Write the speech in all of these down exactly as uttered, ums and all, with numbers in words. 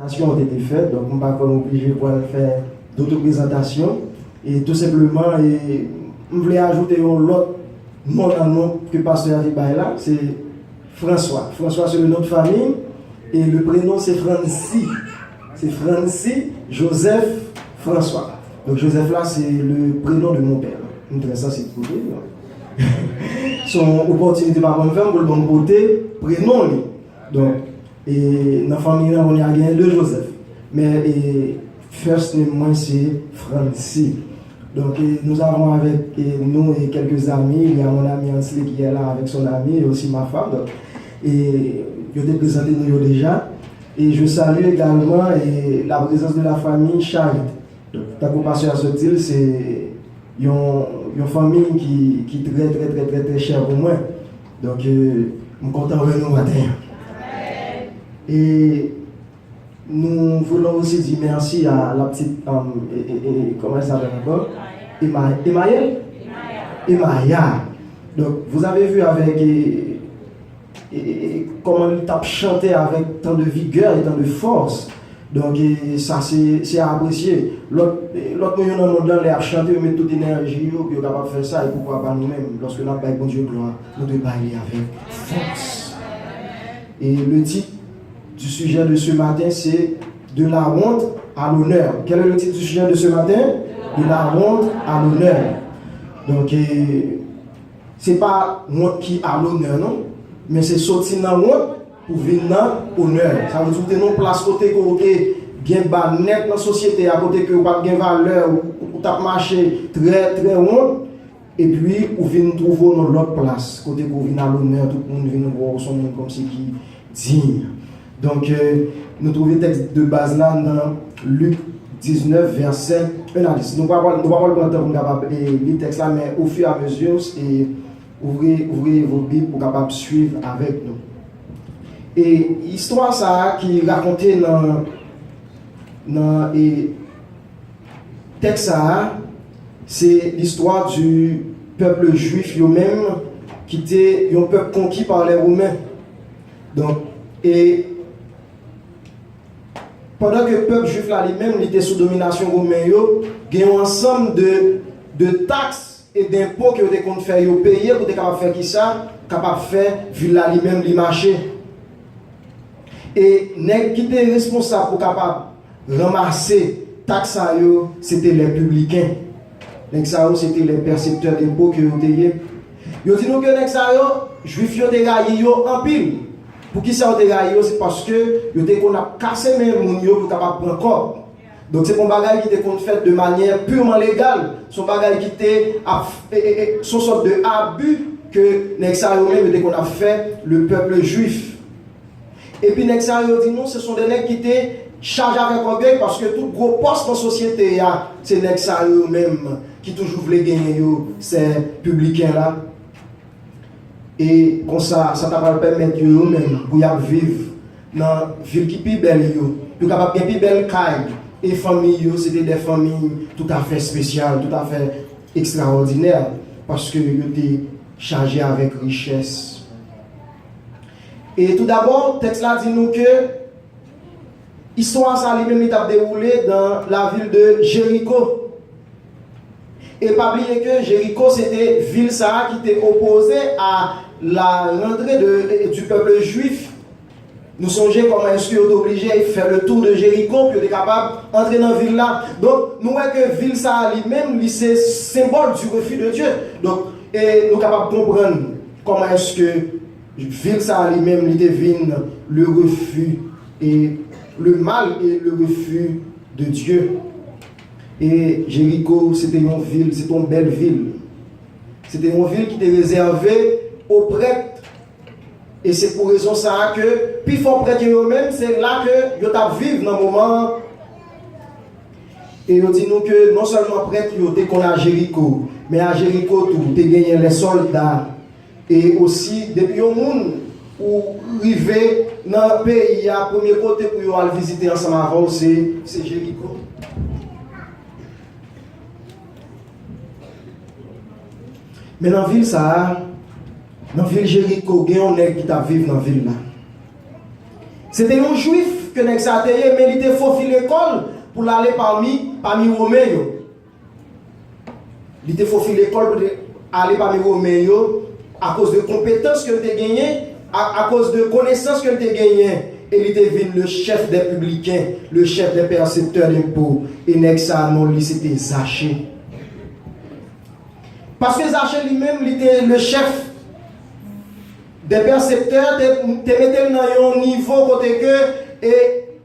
Prezantasyon ont été faites, donk m pa kwè m oblije pral fè doto prezantasyon. E tou senpleman, e, m vle ajoute yon lòt non nan non ke pastè a te bay la, se François. François, c'est le nom de famille. Et le prénom, c'est Francy. C'est Francy Joseph François. Donc, Joseph là, c'est le prénom de mon père. M trè sansib pou li, non? Se yon opòtinite papa m fè m pou l ban m pote prenon li. Donk, e nan fanmi an, kounye a genyen de Joseph. Men, e, first name mwen se Francy. Donc, et nous avons avec, et nous et quelques amis, il y a mon ami Ansley qui est là avec son ami et aussi ma femme. Donc, et yo te prezante nou yo deja. Et je salue également et la présence de la famille Charite. Donc, tankou pastè a sot di l, se yon, yon fanmi ki, ki trè, trè, trè, trè, trè chè pou mwen. Donk, euh, m kontan wè nou maten an. E nous voulons aussi dire merci à la petite, euh, et, et, et, comment elle s'appelle encore? Emma-, Emmaël? Emaya. Donc, vous avez vu avec, et, et, et, et comment li t ap chante avec tant de vigueur et tant de force. Donk, e, sa se, se a apresye. Lòt, e, lòt moun yo nan mond lan, lè y ap chante, yo met tout enèji yo pou yo kapab fè sa, e poukwa pa nou menm, lòske n ap bay Bondye glwa, nou dwe bay li avèk fòs. Et le titre du sujet de ce matin, c'est de la honte à l'honneur. Quel est le titre du sujet de ce matin? De la honte à l'honneur. Donk, e, se pa wont ki a lonè, non, men se soti nan wont pou vin nan onè. Sa vle di ou te nan yon plas kote ke ou te byen ba nèt nan sosyete a, kote ke ou pa t gen valè, ou, ou t ap mache trè, trè wont, epi ou vin twouve w nan lòt plas, kote ke ou vin a lonè, tout moun vin wè w se yon moun kòmsi ki diy. Donk, euh, nou twouve tèks de baz la nan Lik diznèf, vèsè en a dis. Nou pa pral, nou pa pral pran tan pou n kapab, e, li tèks la, men au fur et à mesure, e, ouvrez, ouvrez vos Bibles pou kapab swiv avèk nou. E istwa sa a ki rakonte nan, nan, e, tèks sa a, se listwa di pèp jwif yo menm, ki te yon pèp konki pa lè Women. Donk, e pandan ke pèp jwif la li menm, li te sou dominasyon Women yo, gen yon ansanm de, de taks e denpo ke yo te konn fè yo peye pou te kapab fè kisa? Kapab fè vil la li menm li mache. E nèg ki te responsab pou kapab ranmase taks sa yo, se te lè pibliken. Nèg sa yo, se te lè pèseptè denpo ke yo te ye. Yo di nou ke nèg sa yo, jwif yo te rayi yo anpil. Poukisa yo te rayi yo? Se paske yo te konn ap kase men moun yo pou kapab pran kòb. Donk, se pa yon bagay ki te konn fèt de manyè pirman legal. Se yon bagay ki te ap, e, e, e, se yon sòt de abi ke nèg sa yo menm yo te konn ap fè le pèp jwif. Epi nèg sa yo di nou, se son de nèg ki te chaje avèk ògèy, paske tout gwo pòs nan sosyete a, se nèg sa yo menm ki toujou vle genyen yo, se pibliken la. E konsa, sa ta pral pèmèt yo, yo menm, pou y ap viv nan vil ki pi bèl yo, yo kapab gen pi bèl kay, e fanmi yo, se te de fanmi toutafè espesyal, toutafè ekstraòdinè, paske yo te chaje avèk richès. E toudabò, tèks la di nou ke istwa sa li menm li t ap dewoule dan lavil de Jeriko. E pa bliye ke Jeriko se te vil sa a ki te opoze a la rantre de, du pèp jwif. Nou sonje kòman èske yo te oblije fè le tour de Jeriko pou yo te kapab antre nan vil la. Donk, nou wè ke vil sa a li menm, li se symbole du refus de Dieu. Donk, e nou kapab konprann kòman èske vil sa a li menm, li te vin le refus et le mal et le refus de Dieu. E Jeriko, se te yon vil, se te yon bèl vil. Se te yon vil ki te rezève o prèt. E se pou rezon sa a ke pifò prèt yo, yo menm, se la ke yo t ap viv nan moman an. E yo di nou ke non sèlman prèt yo te konn a Jeriko, men a Jeriko tou, te genyen lè sòlda. E osi, depi yon moun ou rive nan peyi a, premye kote pou yo al vizite ansanm avè w, se, se Jeriko. Men nan vil sa a, nan vil Jeriko, gen yon nèg ki t ap viv nan vil la. Se te yon jwif, ke nèg sa te ye, men li te fofile kò l pou l ale pami, pami Women yo. Li te fofile kò l pou l te ale pami Women yo, akoz de konpetans ke l te genyen, a, akoz de konesans ke l te genyen, e li te vin le chef des publicains, le chef des percepteurs d'impôts. E nèg sa, non li se te Zache. Paske Zache li menm, li te le chef de pèseptè, te, te mete l nan yon nivo kote ke, e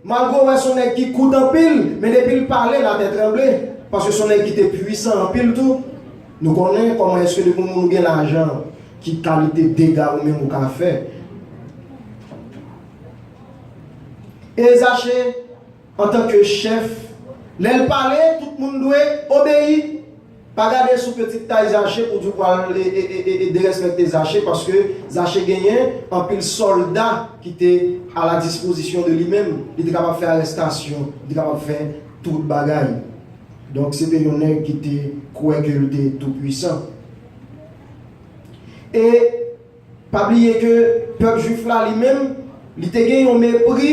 malgre w wè se yon nèg ki kout anpil, men depi l pale, latè tranble. Paske se yon nèg ki te pwisan anpil tou. Nou konnen kòman èske depi yon moun gen lajan, ki kalite dega ou menm ou ka fè. E Zache, antanke chèf, lè l pale, tout moun dwe obeyi. Pa gade sou pitit tay Zache pou di w pral e, e, e, e, e derespèkte Zache, paske Zache genyen anpil sòlda ki te a la dispozisyon de li menm. Li te kapab fè arèstasyon, li te kapab fè tout bagay. Donk, se te yon nèg ki te kwè ke l te toupwisan. E pa bliye ke pèp jwif la, li menm, li te gen yon mepri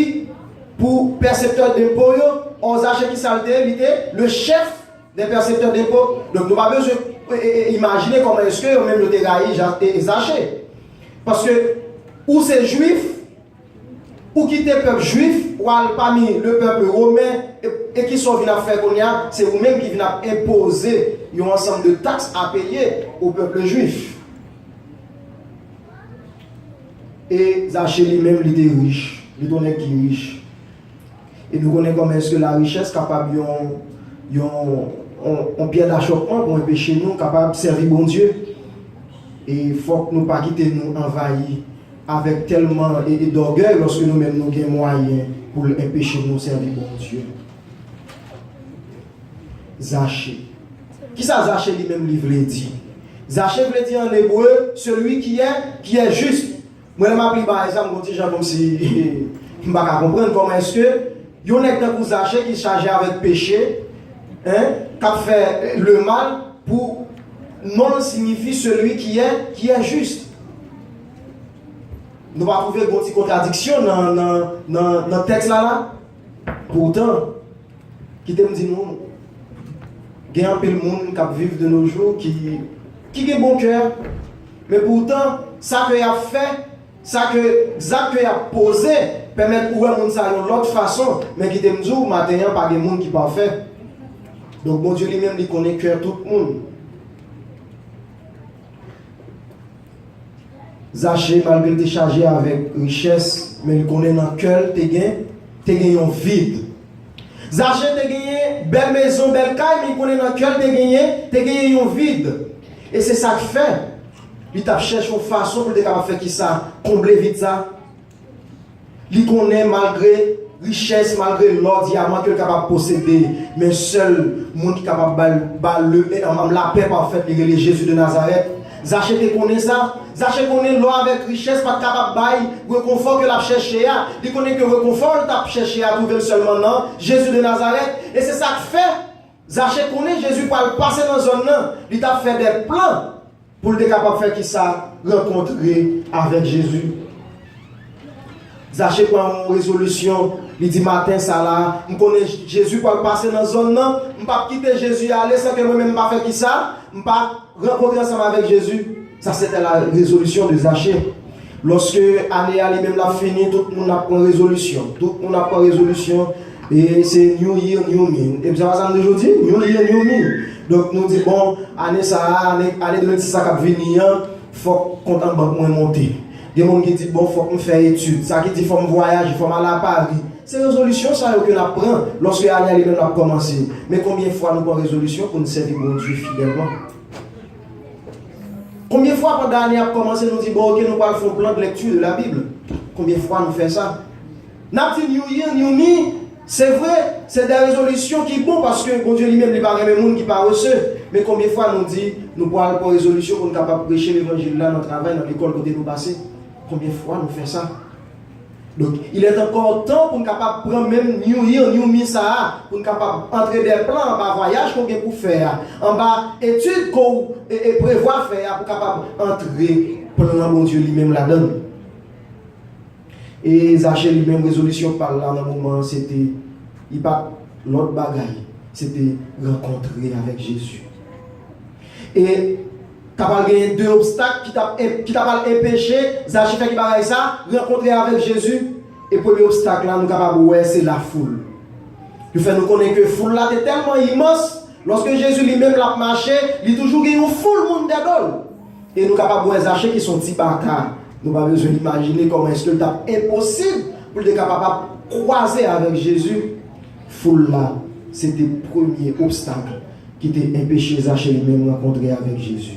pou pèseptè denpo yo. Ò, Zache, ki sa l te ye? Li te le chèf de pèseptè denpo. Donk, nou pa bezwen e, e, e, imajine kòman èske yo menm yo te rayi Ja-, e, e Zache. Paske ou se jwif, ou kite pèp jwif, ou al pami le pèp women, e, e kisa w vin ap fè kounye a? Se ou menm ki vin ap enpoze yon ansanm de taks a peye o pèp jwif. E Zache li menm, li te rich. Li te yon nèg ki rich. E nou konnen kòman èske larichès kapab yon, yon, yon, yon pyè dachòpman pou enpeche nou kapab sèvi Bondye. E fòk nou pa kite nou anvayi avèk tèlman e, e dògèy lòske nou menm nou gen mwayen pou l enpeche nou sèvi Bondye. Zache. Kisa Zache li menm li vle di? Zache vle di an ebre, celui qui est, qui est juste. Mwen, lè m ap li bagay sa, m gon ti jan kòmsi m pa ka konprann kòman èske yon nèg tankou Zache ki chaje avèk peche, en, k ap fè le mal, pou non l siyifi celui qui est, qui est juste. Nou pa twouve gon ti kontradiksyon nan, nan, nan, nan tèks la la? Poutan, kite m di nou, gen anpil moun k ap viv de nos jours ki, ki gen bon kè, men poutan, sa ke y ap fè, sa ke, zak ke y ap poze, pèmèt ou wè moun sa yon lòt fason. Men kite m di w, maten an, pa gen moun ki pafè. Donk, Bondye li menm, li konnen kè tout moun. Zache, malgre l te chaje avèk richès, men li konnen nan kè l te gen, te gen yon vid. Zache te genyen bèl mezon, bèl kay, men li konnen nan kè l te genyen, te genyen yon vid. E se sa k fè li t ap chèche yon fason pou l te kapab fè kisa? Konble vid sa. Li konnen malgre richès, malgre lò, dyaman ke l kapab posede, men sèl moun ki kapab ba l, ba l le, e, ann, ann, lapè pafèt, li rele Jezi de Nazarèt. Zache te konnen sa. Zache konnen lò avèk richès pa t kapab bay rekonfò ke l ap chèche a. Li konnen ke rekonfò l t ap chèche a twouve l sèlman nan Jezi de Nazarèt. E se sa k fè Zache konnen Jezi pral pase nan zòn nan. Li t ap fè de plan pou l te kapab fè kisa? Rankontre avèk Jezi. Zache pran yon rezolisyon. Li di, maten sa la, m konnen Jezi pral pase nan zòn nan. M p ap kite Jezi ale san ke mwen menm m pa fè kisa? M pa rankontre ansanm avèk Jezi. Sa se te la résolution de Zache. Lòske ane a li menm l ap fini, tout moun ap pran rezolisyon. Tout moun ap pran rezolisyon. E se new year, new me. E se pa sa m toujou di? New year, new me. Donk, nou di, bon, ane sa a, ane, ane de mil sis la k ap vini an, fòk kont an bank mwen monte. Gen moun ki di, bon, fòk m fè etid. Sa ki di, fòk m vwayaje, fòk m al a Pari. Se rezolisyon sa yo ke n ap pran lòske ane a li menm l ap kòmanse. Men konbyen fwa nou pran rezolisyon pou n sèvi Bondye fidèlman? Konbyen fwa pandan ane ap kòmanse nou di, bon, oke, nou pral fè yon plan de lecture de la Bible? Konbyen fwa nou fè sa? N ap di new year, new me, se vre, se de rezolisyon ki bon paske Bondye li menm li pa renmen moun ki parese. Men konbyen fwa nou di nou pral pran rezolisyon pou n kapab preche levanjil la nan travay, nan lekòl kote nou pase? Konbyen fwa nou fè sa? Donk, il est encore temps pou n kapab pran menm new year, new me sa a, pou n kapab antre de plan anba vwayaj ke w gen pou fè a, anba etid ke w, e, e, prevwa fè a, pou kapab antre plan Bondye li menm ladan l. E Zache li menm, rezolisyon pa l la nan moman an, se te, li pa t lòt bagay, se te rankontre avèk Jezi. E ta pral genyen de obstak ki t ap, ki ta pral enpeche Zache fè ki bagay sa, rankontre avèk Jezi. E premye obstak la, nou kapab wè, se lafoul. Yo fè nou konnen ke foul la te tèlman imans, lòske Jezi li menm l ap mache, li toujou gen yon foul moun dèdo l. E nou kapab wè Zache ki se yon ti baka. Nou pa bezwen imajine kòman èske l t ap enposib pou l te kapab ap kwaze avèk Jezi. Foul la, se te premye obstak ki te enpeche Zache li menm rankontre avèk Jezi.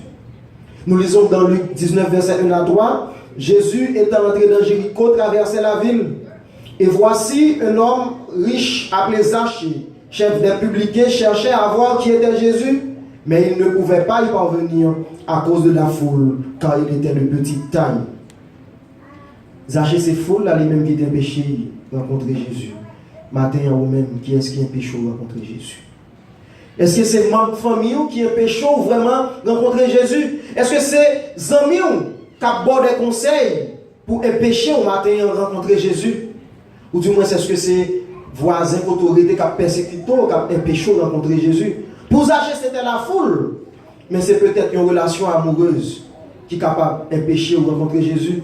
Nou lizon dans Luc dix-neuf, verset un à trois, Jésus, étant entré dans Jéricho, traversait la ville. Et voici un homme riche appelé Zachée, chef des publicains, cherchait à voir qui était Jésus, mais il ne pouvait pas y parvenir à cause de la foule, car il était de petite taille. Zache se foul la li menm ki te enpeche l rankontre Jezi. Maten an, ou menm, kiyès ki enpeche w rankontre Jezi? Èske se manm fanmi w ki enpeche w vrèman rankontre Jezi? Èske se zanmi w k ap ba w de konsèy pou enpeche w maten an rankontre Jezi? Oudimwens, èske se vwazen kote w rete k ap pèsekite w, k ap enpeche w rankontre Jezi? Pou Zache, se te lafoul, men se petèt yon relasyon amourèz ki kapab enpeche w rankontre Jezi.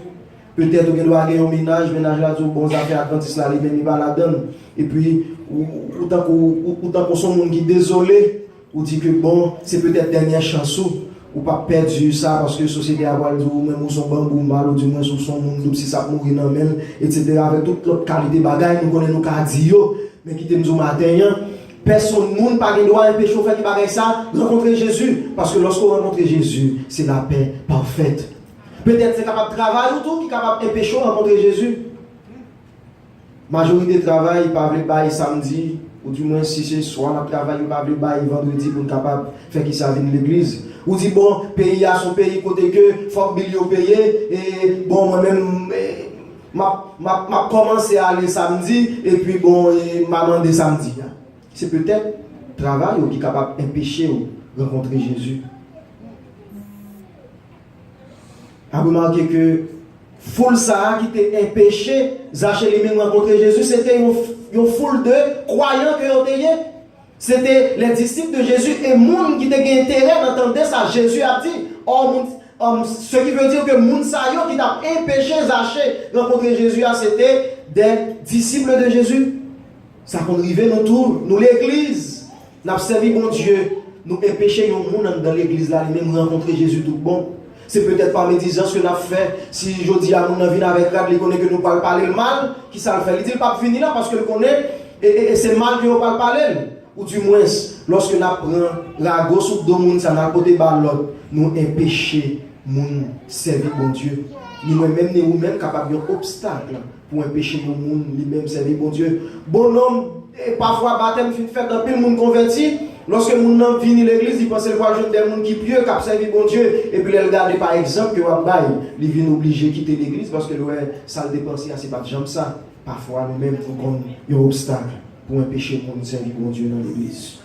Petèt ou gen dwa gen yon mennaj, mennaj la di w, bon, zafè advantis la, li menm, li pa ladan l. Epi, ou, ou tankou, ou, ou tankou se yon moun ki dezole, ou di ke, bon, se petèt dènyè chans ou, ou p ap pèdi sa, paske sosyete a pral di w, ou menm, ou se yon banbou mal, oudimwens, ou se yon moun doub, si sa ap mouri nan men l, etsetera, avèk tout lòt kalite bagay, nou konnen nou ka di yo, men kite m di w maten an, pèsonn moun pa gen dwa enpeche w fè ki bagay sa, rankontre Jezi, paske lòske w rankontre Jezi, se lapè pafèt. Petèt se kapab travay ou tou ki kapab enpeche w rankontre Jezi. Majorite travay pa vle bay samdi, oudimwens si se swa n ap travay, yo pa vle bay vandredi pou n kapab fè kisa vin legliz. Ou di, bon, peyi a se yon peyi kote ke fòk bil yo peye, e bon, mwen menm, e, m ap, m ap, m ap kòmanse ale samdi, epi bon, e, m a mande samdi a. Se petèt travay ou ki kapab enpeche w rankontre Jezi. Ap remake ke foul sa a ki te enpeche Zache li menm rankontre Jezi, se te yon, yon foul de kwayan ke yo te ye. Se te les disciples de Jésus e moun ki te gen enterè nan tande sa Jezi ap di. Or, moun, um, ce qui veut dire que moun sa yo ki t ap enpeche Zache rankontre Jezi a, se te des disciples de Jésus. Sa konn rive nou tou, nou legliz, n ap sèvi Bondye, nou enpeche yon moun anndan legliz la, li menm rankontre Jezi tout bon. Se petèt pa medizans ke n ap fè, si jodi a moun nan vin avèk rad, li konnen ke nou pral pale l mal, kisa l fè? Li di l p ap vini la, paske l konnen, e, e, e se mal ke yo pral pale l. Oudimwens, lòske n ap pran rago sou do moun sa, n al pote ba lòt, nou enpeche moun sèvi Bondye. Ni mwen menm, ni ou menm kapab yon obstak pou enpeche yon moun li menm sèvi Bondye. Bon, nonm, e, pafwa batèm fin fèt, anpil moun konvèti. Lòske moun nan vini legliz, li panse l pral jwenn de moun ki pye, k ap sèvi Bondye. Epi lè l gade pa egzanp ke w ap bay, li vin oblije kite legliz paske l wè sa l te panse a se pa t janm sa. Pafwa nou menm nou konn yon obstak pou enpeche moun sèvi Bondye nan legliz.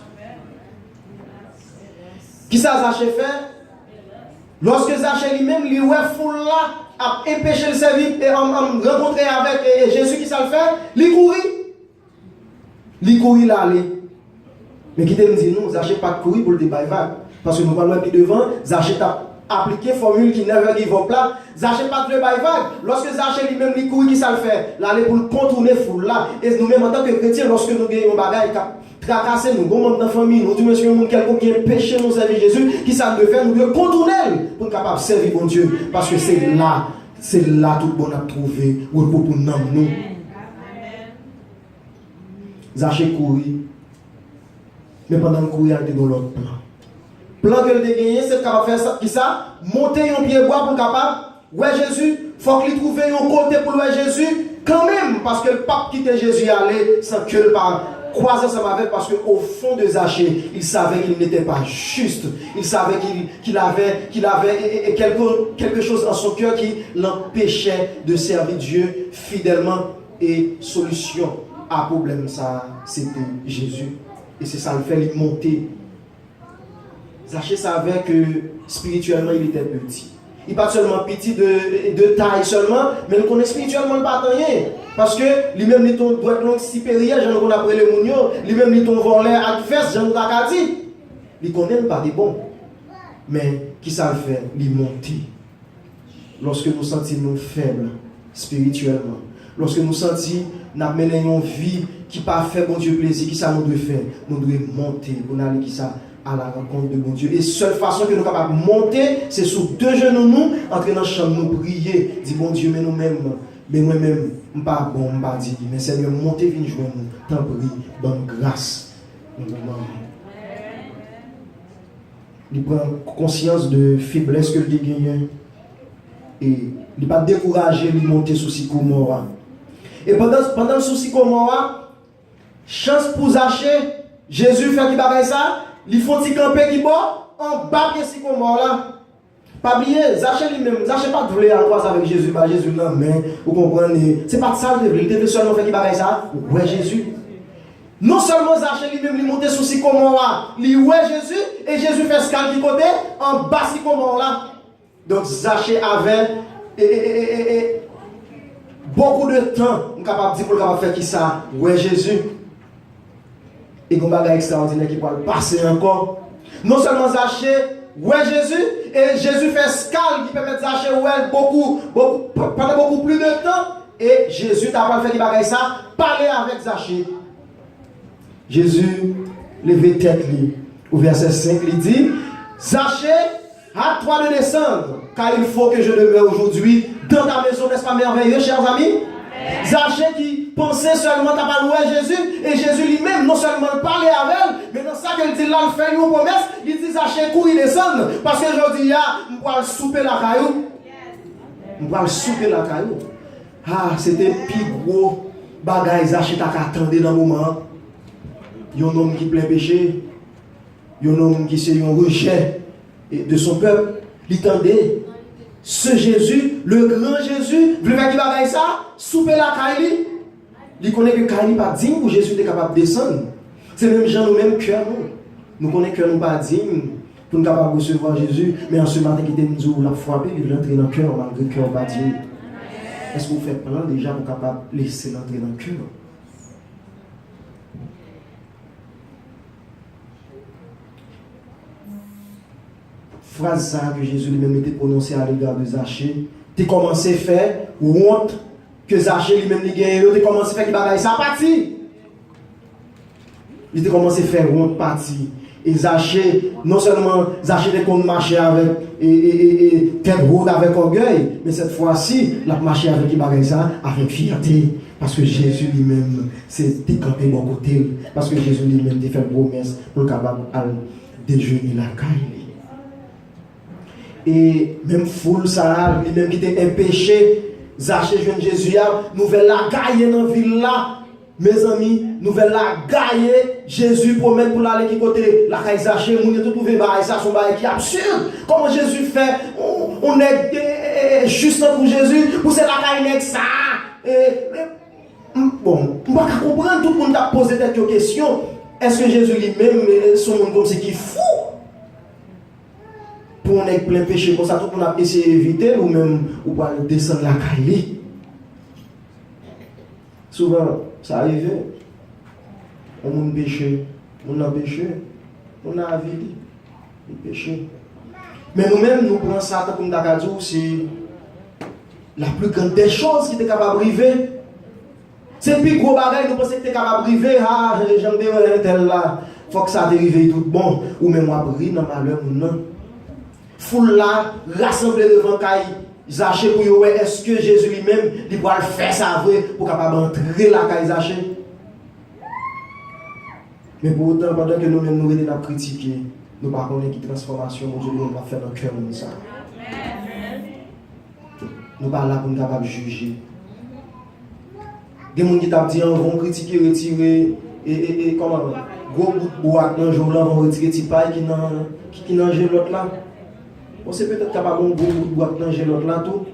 Kisa Zache fè? Lòske Zache li menm, li wè foul la ap enpeche l sèvi, e, an, an, rankontre avèk, e, e Jezi, kisa l fè? Li kouri. Li kouri, l ale. Men kite m di nou, Zache pa t kouri pou l te bay vag. Paske nou pral wè pi devan, Zache t ap aplike fòmil ki never give up la. Zache pa t vle bay vag. Lòske Zache li menm, li kouri, kisa l fè? L ale pou l kontounen foul la. E nou menm, antanke kretyen, lòske nou gen yon bagay k ap trakase nou, gon manm nan fanmi nou, oudimwens yon moun kèlkonk ki enpeche nou sèvi Jezi, kisa n dwe fè? Nou dwe kontounen l pou n kapab sèvi Bondye, paske se la, se la tout bon n ap twouve repo pou nanm nou. Zache kouri, men pandan l kouri a, l te gen yon lòt plan. Plan ke l te genyen, se t kapab fè sa, kisa? Monte yon pye bwa pou l kapab wè Jezi, fòk li twouve yon kote pou l wè Jezi kanmenm, paske l p ap kite Jezi ale san ke l pa kwaze ansanm avè l, paske au fond de Zache, il savait qu'il n'était pas juste, il savait qu'il, qu'il avait, qu'il avait, e, e, e, quelque, quelque chose en son cœur qui l'empêchait de servir Dieu fidèlement, e solisyon a pwoblèm sa a, se te Jezi. E se sa l fè, li monte. Zache savait que spirituellement il était petit. Li pa t sèlman piti de, de tay sèlman, men l konn espirityèlman l pa t anyen. Paske li menm li t on dwèt long siperyè, jan nou konn ap rele moun yo, li menm li t on vòlè ak vès, jan nou ta ka di. Li konnen l pa te bon. Men, kisa l fè? Li monte. Lòske nou santi nou fèb espirityèlman, lòske nou santi n ap mennen yon vi ki pa fè Bondye plezi, kisa nou dwe fè? Nou dwe monte pou n ale kisa? À la rencontre de Bondye. E sèl fason ke nou kapab monte, se sou de jenou nou, antre nan chanm nou, priye, di, Bondye, men nou menm, men mwen menm, m pa bon, m pa diy, men Senyè, monte vin jwenn nou, tanpri, ban m gras nan moman an. Li pran konsyans de feblès ke l te genyen. E li pa t dekouraje, li monte sou sikomò a. E pandan, pandan l sou sikomò a, chans pou Zache, Jezi fè ki bagay sa? Li fè yon ti kanpe ki bò, anba pye sikomò la. Pa bliye, Zache li menm, Zache pa t vle al kwaze avèk Jezi, ba Jezi lanmen, ou konprann, e se pa t sa l te vle. Li te vle sèlman fè ki bagay sa? Wè Jezi. Non sèlman Zache li menm li monte sou sikomò a, li wè Jezi, e Jezi fè eskal ki kote? Anba sikomò la. Donk, Zache avè, e, e, e, e, e, e, bokou de tan, m kapab di pou l kapab fè kisa? Wè Jezi. E gon bagay ekstraòdinè ki pral pase ankò. Non sèlman Zache wè Jezi, e Jezi fè eskal ki pèmèt Zache wè l bokou, bokou, p-, pandan bokou pli de tan, e Jezi ta pral fè ki bagay sa? Pale avèk Zache. Jezi leve tèt li. Ou vèsè senk, li di, Zache, hâte-toi de descendre, car il faut que je demeure aujourd'hui dans ta maison. N'est-ce pas merveilleux, chers amis? Zache ki panse sèlman ta pral wè Jezi, e Jezi li menm, non sèlman l pale avè l, men nan sa ke l di l la, l fè yon pwomès, li di, Zache, kouri desann, paske jodi a, m pral soupe lakay ou. M pral soupe lakay ou. Ah, se te pi gwo bagay Zache ta ka tande nan moman an. Yon nonm ki plen peche, yon nonm ki se yon rejè de son pèp, li tande se Jezi, le gran Jezi, vle fè ki bagay sa? Soupe lakay li. Li konnen ke kay li pa diy pou Jezi te kapab desann. Se menm jan nou menm kè nou. Nou konnen kè nou pa diy pou n kapab resevwa Jezi, men an se maten kite m di w l ap frape, li vle antre nan kè w malgre kè w pa diy. Èske w fè plan deja pou w kapab lese l antre nan kè w? Fraz sa a ke Jezi li menm li te pwononse alega de Zache te kòmanse fè wont ke Zache li menm li genyen yo te kòmanse fè ki bagay sa pati. Li te kòmanse fè wont pati. E Zache, non sèlman Zache te konn mache avèk e, e, e, e, tèt wot, avèk ògèy, men sèt fwa si, l ap mache avèk ki bagay sa? Avèk fyète. Paske Jezi li menm, se te kanpe bò kote l. Paske Jezi li menm te fè l pwomès pou l kapab al dejene lakay li. E menm foul sa a, li menm ki te enpeche Zache jwenn Jezi a, nouvèl la gaye nan vil la. Mezanmi, nouvèl la gaye, Jezi pwomèt pou l ale ki kote? Lakay Zache. Moun yo te twouve bagay sa se yon bagay ki absid. Kòman Jezi fè, yon, yon nèg e, e, e, jis tankou Jezi, pou se lakay nèg sa a? E, e, m, bon, m pa ka konprann, tout moun t ap poze tèt yo kesyon, èske Jezi li menm, e, se yon moun kòmsi ki fou? Pou yon nèg plen peche konsa, tout moun ap eseye evite l, ou menm, ou pral desann lakay li. Souvan, sa rive. Yon moun peche, moun nan peche, moun nan avili, li peche. Men nou menm, nou pran sa tankou m ta ka di w, se la plus grande des choses ki te kapab rive. Se pi gwo bagay nou panse ki te kapab rive, ha, jan m te wè entèl la, fòk sa te rive tout bon, ou menm w ap ri nan malè moun nan. Foul la rasanble devan kay Zache pou yo wè èske Jezi li menm li pral fè sa vre pou kapab antre lakay Zache. Men pou otan, pandan ke nou menm nou rete n ap kritike, nou pa konnen ki transfòmasyon Bondye li menm ap fè nan kè moun sa. Nou pa la pou n kapab jije. Gen moun ki t ap di, anvan w kritike, retire, e, e, e, kòman, gwo bout bwat nan je w lan, anvan w retire ti pay ki nan, ki, ki nan je lòt la. Bon, se petèt kapab yon gwo bout bwat nan je lòt la tou.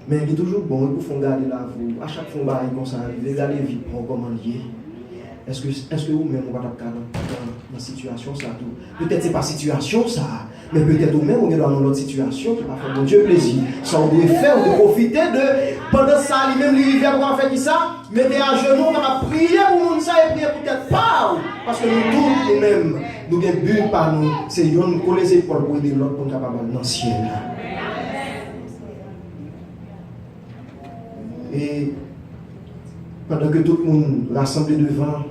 Men li toujou bon, wi, pou fè w gade lavi w. A chak fwa yon bagay konsa rive, gade vi pa w kòman l ye. Èske, èske ou menm ou pa t ap ka nan, nan, nan sitiyasyon sa tou? Petèt se pa sitiyasyon sa, men petèt ou menm ou gen dwa nan lòt sitiyasyon ki pa fè Bondye plezi. Sa ou dwe fè, ou dwe pwofite de pandan sa li menm li rive pou kapab fè kisa? Mete ajenou, ou kapab priye pou moun sa e priye pou tèt pa ou. Paske nou tout, nou menm, nou gen bi pa nou. Se yonn kole zepòl pou ede lòt pou n kapab al nan syèl la. E pandan ke tout moun rasanble devan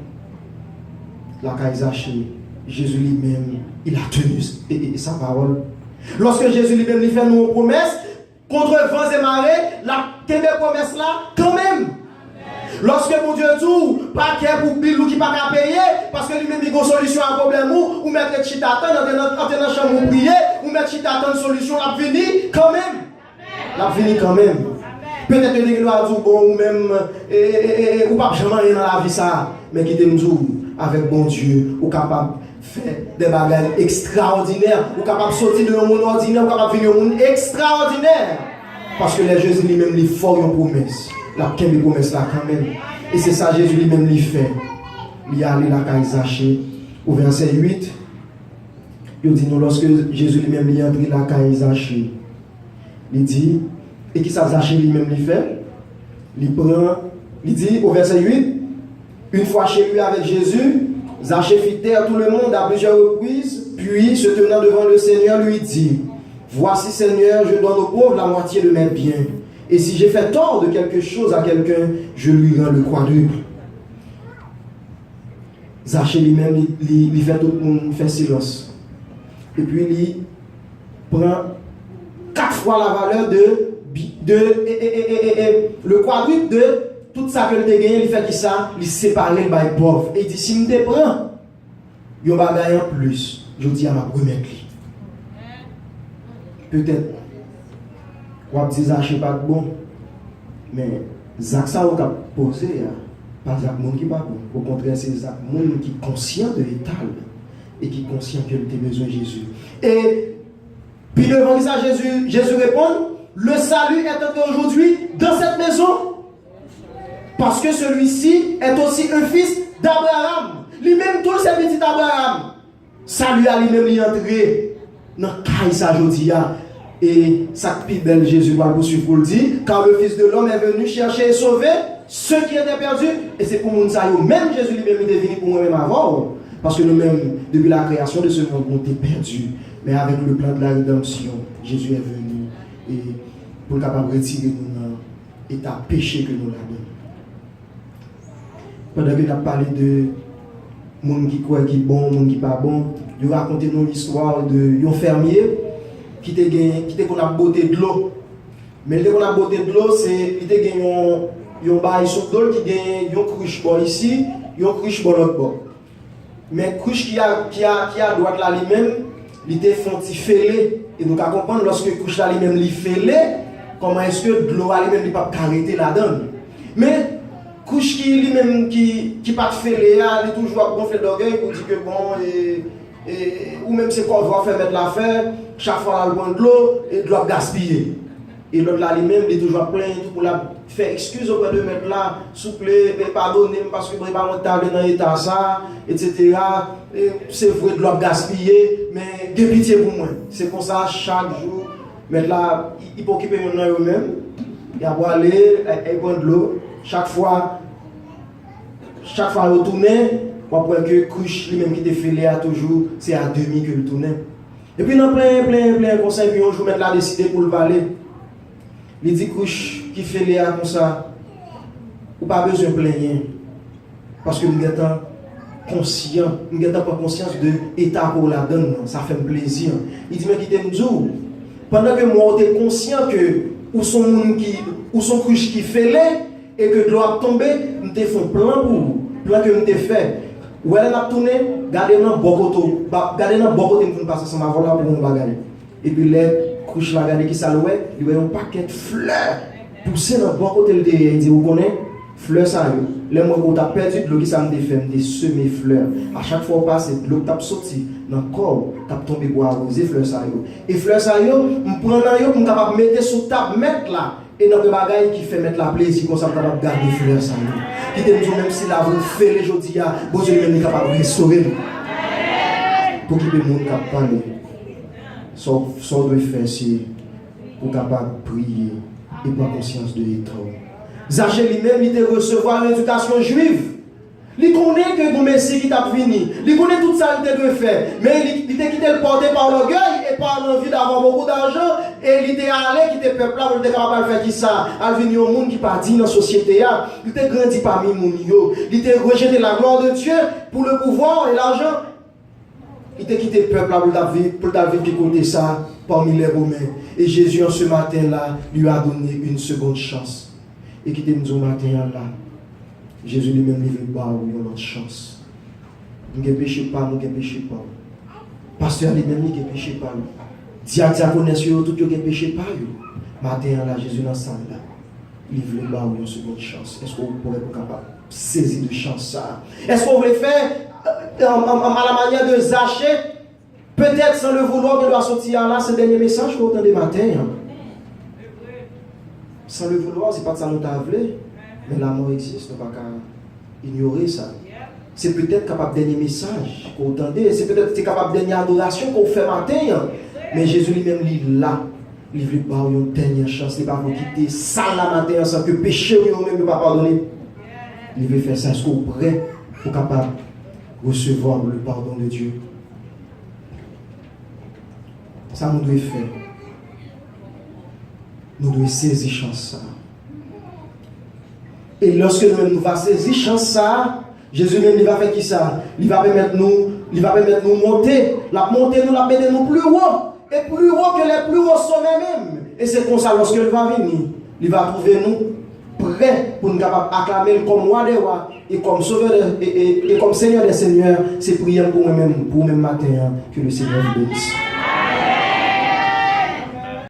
lakay Zache, Jezi li menm, il a tenu e, e, e sa pawòl. Lòske Jezi li menm li fè nou yon pwomès, contre vents et marées, l ap kenbe pwomès la kanmenm. Lòske Bondye di w, pa kè pou bil ou ki pa ka peye, paske li menm li gon solisyon a pwoblèm ou, ou mèt ret chita tann, antre nan, antre nan chanm ou priye, ou mèt chita tann solisyon l ap vini kanmenm. L ap vini kanmenm. Petèt yo te gen dwa di w, bon, ou menm, e, e, e, e, ou p ap janm anyen nan lavi sa a. Men kite m di w, avèk Bondye, ou kapab fè de bagay ekstraòdinè. Ou kapab soti de yon moun òdinè, ou kapab vin yon moun ekstraòdinè. Paske lè Jezi li menm li fè w yon pwomès, l ap kenbe pwomès la kanmenm. E se sa Jezi li menm li fè. Li ale lakay Zache. Ou vèsè uit, yo di nou lòske Jezi li menm li antre lakay Zache. Li di, e kisa Zache li menm li fè? Li pran, li di, au verset huit, une fois chez lui avec Jésus, Zachée fit taire tout le monde à plusieurs reprises, puis, se tenant devant le Seigneur, lui dit, voici, Seigneur, je donne aux pauvres la moitié de mes biens, et si j'ai fait tort de quelque chose à quelqu'un, je lui rends le quadruple. Zache li menm, li, li, li fè tout moun fè silans. Epi li pran kat fwa la valè de, de, e, e, e, e, e, e, le kwadrip de tout sa ke l te genyen, li fè kisa? Li separe l bay pòv. E li di, si m te pran yon bagay anplis, jodi a m ap remèt li. Petèt, w ap di Zache pa t bon, men zak sa yo k ap poze a, pa zak moun ki pa bon. Okontrè, se zak moun ki konsyan de eta l e ki konsyan ke l te bezwen Jezi. E pi devan, ki sa Jezi, Jezi reponn, le salut est entré aujourd'hui dans cette maison, parce que celui-ci est aussi un fils d'Abraham. Li menm tou, l se pitit Abraham. Sali a li menm li antre nan kay sa jodi a. E sa k pi bèl, Jezi pral pouswiv pou l di, car le Fils de l'homme est venu chercher et sauver ceux qui étaient perdus. E se pou moun sa yo menm Jezi li menm li te vini, pou mwen menm avè w. Paske nou menm, depuis la création de ce monde, nou te pèdi. Men avec le plan de la rédemption, Jésus est venu e pou l kapab retire nou nan eta peche ke nou ladan. Pandan ke n ap pale de moun ki kwè ki bon, moun ki pa bon, yo rakonte nou listwa de yon fèmye ki te gen, ki te konn ap bote dlo. Men li te konn ap bote dlo, se, li te gen yon, yon bagay sou do l ki gen yon krich bò isi, yon krich bò lòt bò. Men krich ki a, ki a, ki a dwat la li menm, li te fè yon ti fele. E nou ka konprann lòske krich la li menm li fele, kòman èske dlo a li menm li p ap ka rete ladan l? Men krich ki li menm ki, ki pa t fele a, li toujou ap gonfle dògèy pou di ke bon, e, e, ou menm se kòve w ap fè mèt la fè, chak fwa l al pran dlo, e dlo ap gaspiye. E lòt la li menm, li toujou ap plenyen tou pou l ap fè ekskiz oprè de mèt la, souple, e padone m paske bon, e pa mwen ki ta vle nan eta sa, etsetera. E se vre dlo ap gaspiye, men gen pitye pou mwen. Se konsa, chak jou, mèt la, li, li pa okipe youn nan yo menm, y ap prale, e, e pran dlo, chak fwa, chak fwa yo tounen, w ap wè ke krich li menm ki te fele a toujou, se a demi ke l tounen. Epi nan plenyen, plenyen, plenyen konsa, epi yon jou mèt la deside pou l pale. Li di krich ki fele a konsa, ou pa bezwen plenyen, paske m gentan konsyan, m gentan pran konsyans de eta ke w ladan l lan, sa fè m plezi. Li di, men kite m di w, pandan ke m wè w te konsyan ke ou s on moun ki, ou s on krich ki fele, e ke dlo ap tonbe, m te fè yon plan pou ou. Plan ke m te fè. Ou wè lè n ap tounen, gade nan bò kote w, ba, gade nan bò kote m vin pase ansanm avè w la pou w wè yon bagay. Epi lè krich la gade kisa l wè, li wè yon pakèt flè pouse nan bò kote l te ye. Li di, ou konnen, flè sa yo, lè m wè ke w t ap pèdi dlo, kisa m te fè? M te seme flè. A chak fwa w pase, dlo k t ap soti nan kò w t ap tonbe pou awoze flè sa yo. E flè sa yo, m pran nan yo pou m kapab mete sou tab mèt la. E nan de bagay ki fè mèt la plezi konsa, m kapab gade flè sa yo. Kite m di w, menm si lavi w fele jodi a, Bondye li menm li kapab restore l. Pou kipe moun k ap pale. Sa w, sa w dwe fè, se pou w kapab priye e pran konsyans de eta w. Zache li menm, li te resevwa yon edikasyon jwif. Li konnen ke gon Mesi ki t ap vini. Li konnen tout sa li te dwe fè. Men li, li te kite l pòte pa lògèy e pa lanvi d'avoir beaucoup d'argent. E li te ale kite pèp la pou li te kapab al fè kisa? Al vin yon moun ki pa diy nan sosyete a. Li te grandi pami moun yo. Li te rejete la gloire de Dieu pour le pouvoir et l'argent. Li te kite pèp la pou l t ap viv, pou l t ap viv ki kote sa, parmi les Romains. Et Jésus, en ce matin-là, lui a donné une seconde chance. E kite m di w maten an la, Jezi li menm li vle ba w yon lòt chans. M gen peche pa m, ou gen peche pa w. Pastè a li menm li gen peche pa l. Dyak, dyakonès yo, yo tout yo gen peche pa yo. Maten an la, Jezi nan sal la. Li vle ba w yon segond chans. Èske w prè pou kapab sezi de chans sa a? Èske w vle fè, euh, euh, euh, à la manière de Zachée? Petèt, sans le vouloir, gen dwa soti a la, se dènye mesaj ke w tande maten an. Sans le vouloir, se pa t sa nou ta vle, men la mort existe, nou pa ka inyore sa. Se petèt kapab dènye mesaj ke w tande, se petèt se kapab dènye adorasyon ke w fè maten an. Men Jezi li menm li la, li vle ba w yon dènye chans, li pa vle w kite sal la maten an san ke peche w yo menm yo pa padone. Li vle fè sa, èske w prè pou kapab resevwa le pardon de Dieu? Sa nou dwe fè? Nou dwe sezi chans sa a. E lòske nou menm nou va sezi chans sa a, Jezi menm li va fè kisa? Li va pèmèt nou, li va pèmèt nou monte. L ap monte nou, l ap mete nou pli wo. E pli wo ke lè pli wo somè menm. E se konsa, lòske l va vini, li va twouve nou prè pou n kapab aklame l kòm Wa dè wa e kòm Sovè dè, e, e, e kòm Senyè dè senyè. Se priyè m pou mwen menm, pou ou menm maten an. Que le Seigneur vous bénisse.